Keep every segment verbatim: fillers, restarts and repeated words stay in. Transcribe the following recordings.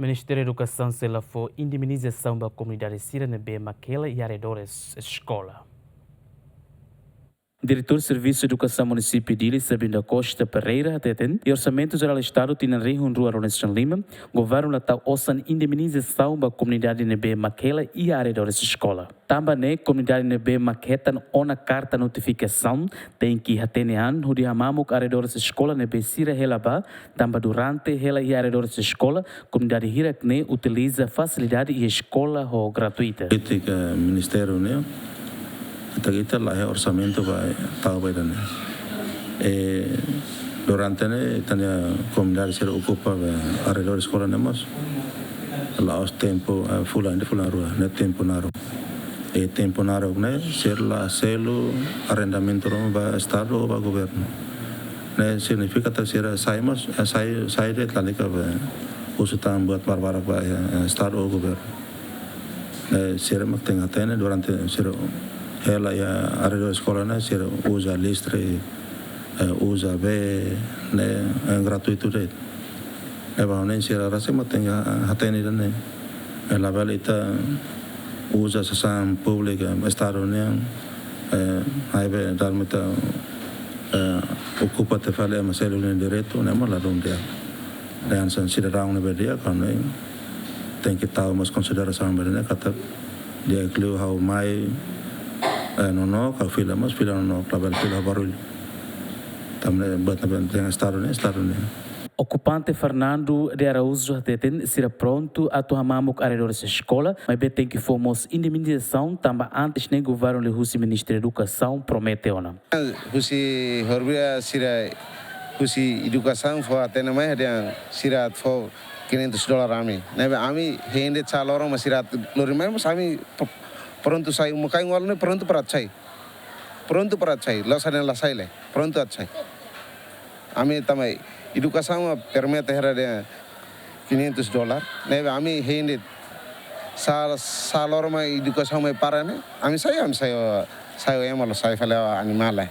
Ministériu Edukasaun sei la fó indemnizasaun ba komunidade sira ne'ebé mak hela iha arredores eskola. Diretór Servisu Edukasaun Munisípiu Dili, Sabino da Costa Pereira, hateten, iha Orsamentu Jerál Estadu tinan rihun rua ruanulu-resin-lima, governu la tau osan indemnizasaun ba komunidade ne'ebé mak hela iha arredores eskola. Tanba ne'e, komunidade ne'ebé mak hetan ona karta notifikasaun tenke hatene an hodi hamamuk arredores eskola ne'ebé sira hela ba, tanba durante hela iha arredores eskola, komunidade hirak-ne'e utiliza fasilidade iha eskola ho gratuita. Polítika ministériu ne'e, ita, ita la iha orsamentu ba tau ba ida-ne'e. E durante ne'e, ita-nia komunidade sira okupa ba arredores eskola ne'e mós la'ós tempu, eh, fulan ida, fulan rua, ne'e tempu naruk. E tempu naruk ne'e, sira la selu arrendamentu ruma ba Estadu ou ba governu. Ne'e signifika katak sira sai mós, eh, sai, sai de'it, lalika ba husu tan buat barbarak ba, eh, Estadu ou governu. Ne'e sira mak tenke hatene durante sira hela iha arredores eskola ne'e, sira uza listrik, eh, uza bee, ne'e, eh, gratuitu de'it. Ne'ebé ne'e sira rasik mak tenke ha-, hatene ida-ne'e. Eh, labele ita uza sasán públiku, eh, Estadu nian, eh, maibé dala ruma ita, eh, okupa tiha fali ema seluk nia direitu, ne'e mós ladún di'ak. Ne'e hanesan sidadaun ne'ebé di'ak, ha'u hanoin tenke tau mós konsiderasaun ba ida-ne'e katak di'ak liu ha'u mai, eh, nonook, ha'u fila mós fila nonook, labele fila barullu. Tanba ne'e buat ne'ebé dehan Estadu ne'e, Estadu ne'e. Okupante Fernando de Araújo hateten sira prontu atu hamamuk arredores eskola, maibé tenke fó mós indemnizasaun tanba antes ne'e governu liuhusi Ministériu Edukasaun promete ona. Husi Horbia sira husi Edukasaun fó hatene mai dehan sira atu fó quinhentos dólar ami. Ne'ebé ami hein de'it sá loron mak sira atu lori mai, mas ami pr-, prontu sai, uma-kain ualu ne'e prontu para atu sai. Prontu para atu sai, la'ós dehan la sai lai, prontu atu sai. Ami tanba Edukasaun mak permite hela dehan quinhentos dólar. Ne'ebé ami hein de'it sá, sá loron mak Edukasaun mai para ne'e, ami sai, ami sai ho, sai ho ema, la'ós sai fali ho animál lai.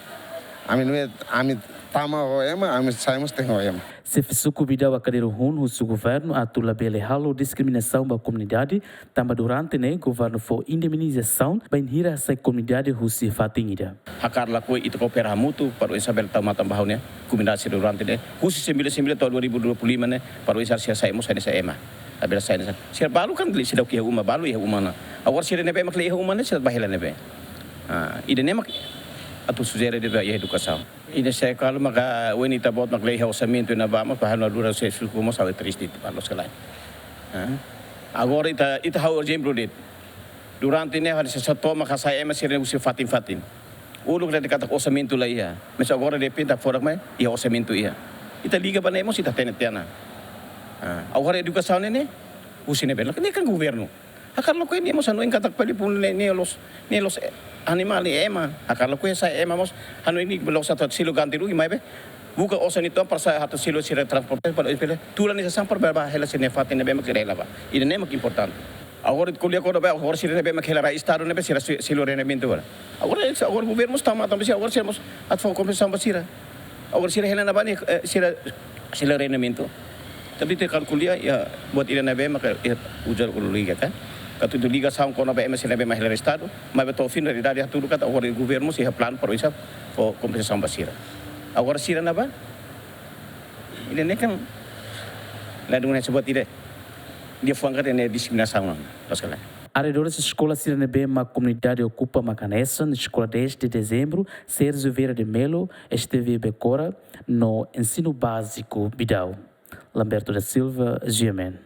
Ami ne'e, ami tama ho ema, ami sai mós tenke ho ema. Xefe Suku Bidau Akadiru Hun husu governu atu labele halo diskriminasaun ba komunidade, tanba durante ne'e governu fó indemnizasaun bainhira sai komunidade husi fatin ida. Hakarak lakohi ita koopera hamutuk para oinsá bele tau matan ba ha'u-nia komunidade sira durante ne'e, husi sembilan sembilan to'o dua ribu dua puluh lima ne'e, para oinsá sira sai mós hanesan ema. Labele sai hanesan. Sira balu kan seidauk iha uma, balu iha uma ona. Agora sira ne'ebé mak la iha uma ne'e, sira bá hela ne'ebé. Ah, ida-ne'e mak atu sujere de'it ba iha Edukasaun. Ida se kalu maka U N ita-boot mak la iha orsamentu ne'ebá mós, para halo dura se suku mós, ha'u triste, para los kalai. Ah. Agora ita, ita ha'u ezemplu de'it. Durante ne'e ha'u sei sá tomak hasai ema sira husi fatin-fatin. Uluk de'it katak orsamentu la iha. Mas agora de'it pinta fodak mai, iha orsamentu iha. Ita liga ba ne'e mós ita hatene tiha ona. Ah, agora Edukasaun ne'e, ne'e husi ne'ebé? Ne'e kan governu. Hakarak lakohi ne'e mós hanoin katak pali pun ne'e, ne'e la'ós, ne'e la'ós, eh, animál, ne'e ema. Hakarak lakohi sai ema mós hanoin ne'e la'ós atu selu ganti rugi, maibé buka osan uitoan para sai atu selu sira transporte para espele. Tula ne'e sasán para bá hela sira-nia fatin ne'ebé mak sira hela ba. Ida-ne'e mak importante. Agora ko'alia kona-ba, agora sira ne'ebé mak hela rai Estadu ne'ebé sira se-, selu rendimentu agora. Agora, agora governu mós tama, tama sira, agora sira mós atu fó kompensasaun ba sira. Agora sira hela ne'ebá ne'e, eh, sira, sira rendimentu. Tapi ita kalkula, iha buat ida ne'ebé maka, iha ujar ulu liga, kan? Katak ita ligasaun kona-ba ema sira ne'ebé mak hela rai Estadu, maibé to'o fin realidade hatudu katak agora governu sei iha planu para oinsá fó kompensasaun ba sira. Agora sira ne'ebá, ida-ne'e kan, la duna se buat ida. Dia fuan katak ne'e diskriminasaun ona, pas kala. Arredores eskola sira ne'ebé mak komunidade okupa mak hanesan eskola dez de Dezembro, Sérgio Vieira de Melo, S T V Becora, no Ensino Báziku Bidau. Lamberto da Silva, G M N.